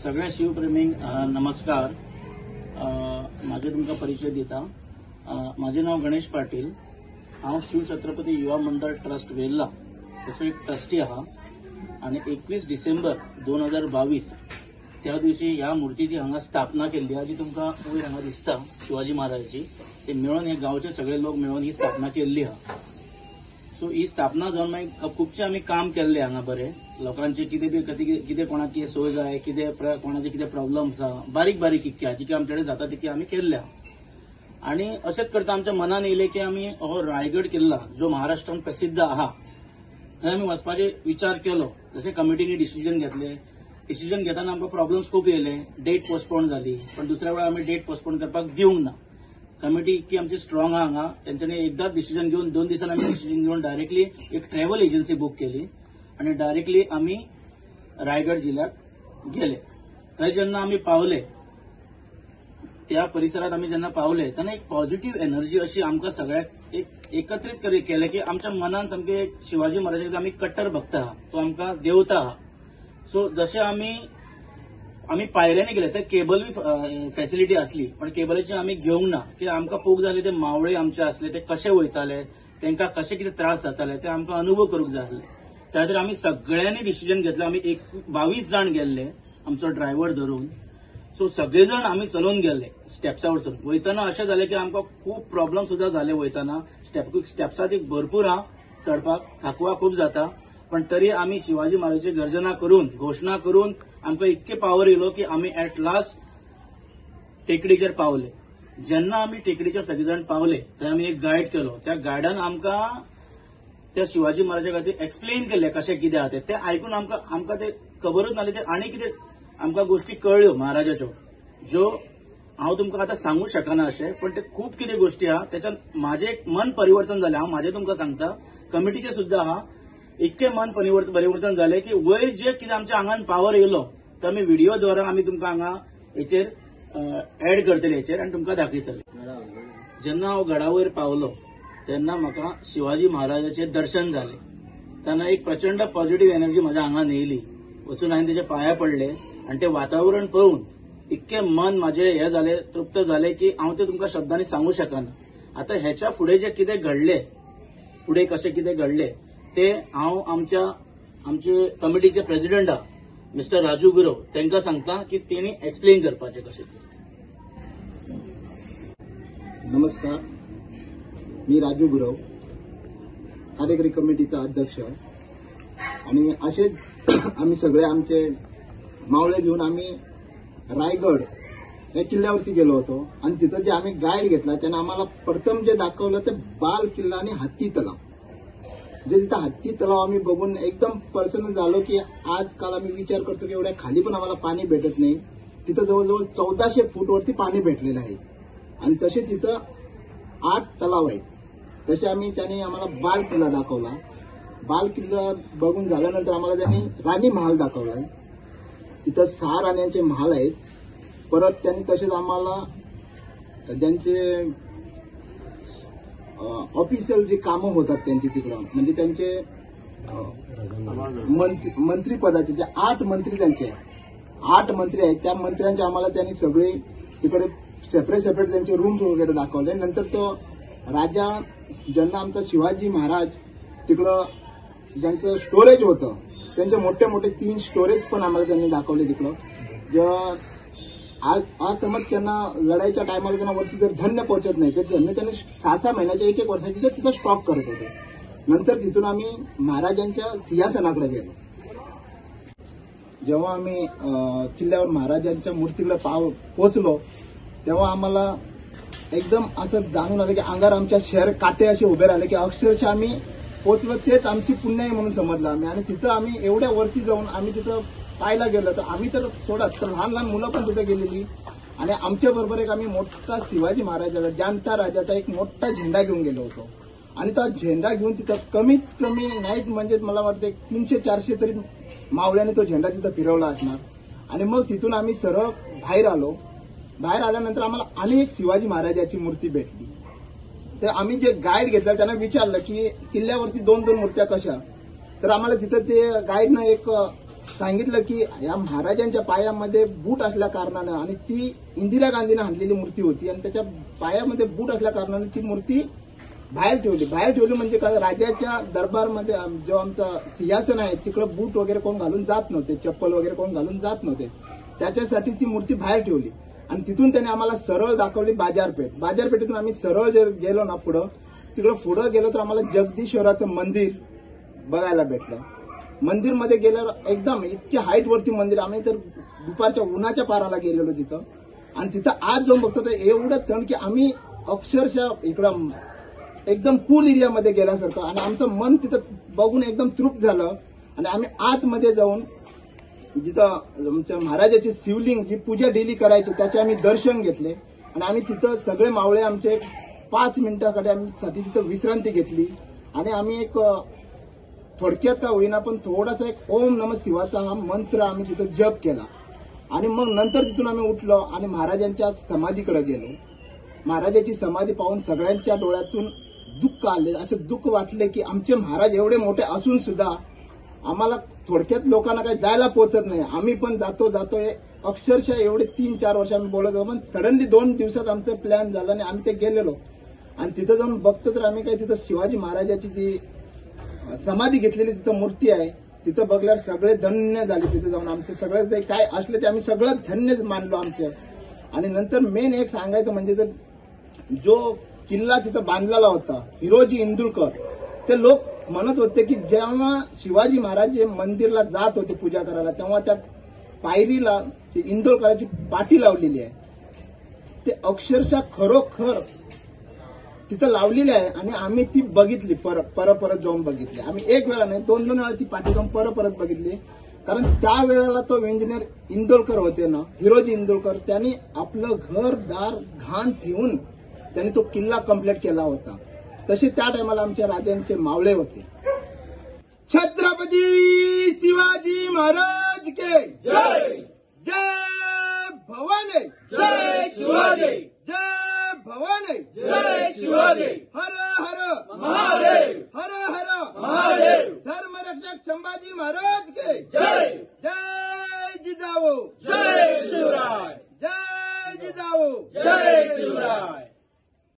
सगळ्या शिवप्रेमींक नमस्कार. म्हाजे तुमकां परिचय दिता. म्हाजें नांव गणेश पाटील. हांव शिवछत्रपती युवा मंडळ ट्रस्ट वेल्ला तसो एक ट्रस्टी आहा आनी 21 डिसेंबर 2022 त्या दिवशी ह्या मूर्तीची हांगा स्थापना केल्ली आहा, जी तुमकां वयर हांगा दिसता शिवाजी महाराजाची. ते मेळून हे गांवचे सगळे लोक मेळून ही स्थापना केल्ली आहा. सो ही स्थापना जावन मागीर खुबशें आमी काम केल्लें हांगा. बरें लोकांचे कितें बी कितें कोणाक कितें सोय जाय, कितें कोणाचे कितें प्रॉब्लम्स आहा, बारीक बारीक इतके आहा जितके आमचे कडेन जाता तितके आमी केल्ले आहा. आनी अशेंच करता आमच्या मनान येयलें की आमी हो रायगड किल्ला जो महाराष्ट्रान प्रसिद्ध आहा थंय आमी वचपाचे विचार केलो. जशें कमिटीनी डिसिजन घेतले, डिसिजन घेतना आमकां प्रॉब्लम्स खूब येयले, डेट पोस्टपोन जाली, पण दुसऱ्या वेळार आमी डेट पोस्टपोन करपाक दिवंक ना. कमिटी इतकी आमची स्ट्रॉंग आहा हांगा, तेंच्यांनी एकदाच डिसिजन घेवन 2 दिसांनी आमी डिसिजन घेवन डायरेक्टली एक ट्रॅव्हल एजन्सी बूक केली आनी डायरेक्टली आमी रायगड जिल्ल्याक गेले. थंय जेन्ना आमी पावले, त्या परिसरात आमी जेन्ना पावले तेन्ना एक पॉझिटिव्ह एनर्जी अशी आमकां सगळ्याक एक एकत्रीत केलें की आमच्या मनान सामकें एक शिवाजी महाराजाचे आमी कट्टर भक्त आहा, तो आमकां देवता आहा. सो जशें आमी पायऱ्यांनी गेले, थंय केबल बी फॅसिलिटी आसली, पण केबलाची आमी घेवंक ना की आमकां पोवंक जाय ते मावळे आमचे आसले ते कशे वयताले, तांकां कशे कितें त्रास जाताले ते आमकां अनुभव करूंक जाय आसले. त्या खातीर आमी सगळ्यांनी डिसिजन घेतलें. आमी 22 जाण गेल्ले, आमचो ड्रायव्हर धरून. सो सगळे जाण आमी चलोवन गेले स्टेप्सा वरसून. वयतना अशें जालें की आमकां खूब प्रॉब्लम सुद्दां जाले वयतना. स्टेप्सा ती भरपूर आहा, चडपाक थकवा खूब जाता, पण तरी आमी शिवाजी महाराजाची गर्जना करून, घोशणा करून आमकां इतके पावर येयलो की आमी एट लास्ट टेकडीचेर पावले. जेन्ना आमी टेकडीचेर सगळे जाण पावले थंय आमी एक गायड केलो. त्या गायडान आमकां त्या शिवाजी महाराजा खातीर एक्सप्लेन केलें कशें कितें आहा तें. तें आयकून आमकां तें खबरूच नासलें, तें आनी कितें आमकां गोश्टी कळ्ळ्यो महाराजाच्यो, ज्यो हांव तुमकां आतां सांगूंक शकना अशें, पण ते खूब कितें गोश्टी आहा. तेच्यान म्हाजें एक मन परिवर्तन जालें. हांव म्हाजें तुमकां सांगता, कमिटीचें सुद्दां आहा, इतकें मन परिवर्तन जालें की वयर जे कितें आमच्या आंगान पावर येयलो तो आमी व्हिडिओ द्वारा आमी तुमकां हांगा हेचेर एड करतले हेचेर आनी तुमकां दाखयतले. जेन्ना हांव गडा वयर पावलो तेन्ना म्हाका शिवाजी महाराजाचें दर्शन जालें. तेन्ना एक प्रचंड पॉझिटिव्ह एनर्जी म्हज्या आंगान येयली. वचून हांवें तेच्या पांया पडले आनी तें वातावरण पळोवन इतकें मन म्हाजें हें जालें, तृप्त जालें की हांव तें तुमकां शब्दांनी सांगूं शकना. आतां हेच्या फुडें जें कितें घडलें, फुडें कशें कितें घडलें ते हांव आमचे कमिटीचे प्रेसिडेंट आहा मिस्टर राजू गुरव तांकां सांगता की तेणी एक्सप्लेन करपाचें कशें. नमस्कार, मी राजू गुरव, कार्यकारी कमिटीचा अध्यक्ष. आणि असेच आम्ही सगळे आमचे मावळे घेऊन आम्ही रायगड या किल्ल्यावरती गेलो होतो. आणि तिथं जे आम्ही गाईड घेतला त्यानं आम्हाला प्रथम जे दाखवलं ते बाल किल्ला आणि हत्ती तलाव. जे तिथं हत्ती तलाव आम्ही बघून एकदम प्रसन्न झालो की आजकाल आम्ही विचार करतो की एवढ्या खाली पण आम्हाला पाणी भेटत नाही, तिथं जवळजवळ 1400 फूट वरती पाणी भेटलेलं आहे. आणि तसे तिथं 8 तलाव आहेत. तसे आम्ही त्याने आम्हाला बाल किल्ला दाखवला. बाल किल्ला बघून झाल्यानंतर आम्हाला त्यांनी राणी महाल दाखवला. तिथं 6 राण्यांचे महाल आहेत. परत त्यांनी तसेच आम्हाला ज्यांचे ऑफिशियल जी कामं होतात त्यांची तिकडं, म्हणजे त्यांचे मंत्रीपदाचे जे 8 मंत्री, त्यांचे 8 मंत्री आहेत, त्या मंत्र्यांचे आम्हाला त्यांनी सगळे तिकडे सेपरेट सेपरेट त्यांचे रूम्स वगैरे दाखवले. नंतर तो राजा ज्यांना आमचा शिवाजी महाराज तिकडं ज्यांचं स्टोरेज होतं त्यांचे मोठे मोठे 3 स्टोरेज पण आम्हाला त्यांनी दाखवले तिकडं. जेव्हा आज समज त्यांना लढाईच्या टायमाला त्यांना वरती जर धान्य पोहोचत नाही तर धान्य त्यांनी 6-6 महिन्याच्या 1-1 वर्षाची तिथं स्टॉक करत होते. नंतर तिथून आम्ही महाराजांच्या सिंहासनाकडे गेलो. जेव्हा आम्ही किल्ल्यावर महाराजांच्या मूर्तीकडे पोहोचलो तेव्हा आम्हाला एकदम असं जाणून आलं की अंगावर आमच्या शहर काटे असे उभे राहिले की अक्षरशः आम्ही पोहोचलो तेच आमची पुण्याई म्हणून समजलं आम्ही. आणि तिथं आम्ही एवढ्या वरती जाऊन आम्ही तिथं पाहायला गेलो तर आम्ही तर सोडा, तर लहान लहान मुलं पण तिथं गेलेली. आणि आमच्या बरोबर एक आम्ही मोठा शिवाजी महाराजाचा जाणता राजाचा एक मोठा झेंडा घेऊन गेलो होतो. आणि त्या झेंडा घेऊन तिथं कमीत कमी नाहीच म्हणजे मला वाटतं 300-400 तरी मावळ्याने तो झेंडा तिथं फिरवला असणार. आणि मग तिथून आम्ही सरळ बाहेर आलो. बाहेर आल्यानंतर आम्हाला आणि एक शिवाजी महाराजाची मूर्ती भेटली. तर आम्ही जे गाईड घेतला त्यांना विचारलं की किल्ल्यावरती 2-2 मूर्त्या कशा, तर आम्हाला तिथं ते गाईडनं एक सांगितलं की या महाराजांच्या पायामध्ये बूट असल्या कारणानं, आणि ती इंदिरा गांधीनं आणलेली मूर्ती होती आणि त्याच्या पायामध्ये बूट असल्या कारणानं ती मूर्ती बाहेर ठेवली. बाहेर ठेवली म्हणजे काय, राजाच्या दरबारमध्ये जो आमचं सिंहासन आहे तिकडं बूट वगैरे कोण घालून जात नव्हते, चप्पल वगैरे कोण घालून जात नव्हते, त्याच्यासाठी ती मूर्ती बाहेर ठेवली. आणि तिथून त्याने आम्हाला सरळ दाखवली बाजारपेठ. बाजारपेठेतून आम्ही सरळ जर गेलो ना पुढं, तिकडं पुढं गेलो तर आम्हाला जगदीश्वराचं मंदिर बघायला भेटलं. मंदिरमध्ये गेल्यावर एकदम इतक्या हाईट वरती मंदिर, आम्ही तर दुपारच्या उन्हाच्या पाराला गेलेलो तिथं. आणि तिथं आज जाऊन बघतो तर एवढं थंड की आम्ही अक्षरशः इकडं एकदम कूल एरियामध्ये गेल्यासारखं, आणि आमचं मन तिथं बघून एकदम तृप्त झालं. आणि आम्ही आतमध्ये जाऊन जिथं आमच्या महाराजाची शिवलिंग जी पूजा डेली करायची त्याचे आम्ही दर्शन घेतले. आणि आम्ही तिथं सगळे मावळे आमचे 5 मिनिटाकडे आम्ही साठी तिथं विश्रांती घेतली. आणि आम्ही एक थोडक्यात का होईना पण थोडासा एक ओम नम शिवाचा हा मंत्र आम्ही तिथं जप केला. आणि मग नंतर तिथून आम्ही उठलो आणि महाराजांच्या समाधीकडे गेलो. महाराजाची समाधी पाहून सगळ्यांच्या डोळ्यातून दुःख आले, असे दुःख वाटले की आमचे महाराज एवढे मोठे असून सुद्धा आम्हाला थोडक्यात लोकांना काही जायला पोचत नाही. आम्ही पण जातो जातो अक्षरशः एवढे 3-4 वर्ष आम्ही बोलत होतो, पण सडनली 2 दिवसात आमचं प्लॅन झालं आणि आम्ही ते गेलेलो. आणि तिथं जाऊन बघतो तर आम्ही काय तिथं शिवाजी महाराजाची जी समाधी घेतलेली तिथं मूर्ती आहे, तिथं बघल्यावर सगळे धन्य झाले. तिथं जाऊन आमचे सगळे जे काय असले ते आम्ही सगळं धन्यच मानलो आमचे. आणि नंतर मेन एक सांगायचं म्हणजे जर जो किल्ला तिथं बांधलेला होता हिरोजी इंदुरकर, ते लोक म्हणत होते की जेव्हा शिवाजी महाराज मंदिरला जात होते पूजा करायला तेव्हा त्या पायरीला इंदोरकराची पाटी लावलेली आहे, ते अक्षरशः खरोखर तिथं लावलेली आहे. आणि आम्ही ती बघितली, परत परत जाऊन बघितली आम्ही, एक वेळा नाही 2-2 वेळा ती पाटी जाऊन परत परत बघितली. कारण त्या वेळेला तो इंजिनियर इंदोरकर होते ना, हिरोजी इंदोरकर, त्यांनी आपलं घर दार घाण ठेवून त्यांनी तो किल्ला कम्प्लीट केला होता. तसे त्या टायमाला आमच्या राजांचे मावळे होते. छत्रपती शिवाजी महाराज के जय, जय भवानी, जय शिवाजी, जय भवानी, जय शिवाजी, हर हर महादेव, हर हर महादेव, धर्मरक्षक संभाजी महाराज के जय, जय जिजाऊ, जय शिवराय, जय जिजाऊ, जय शिवराय.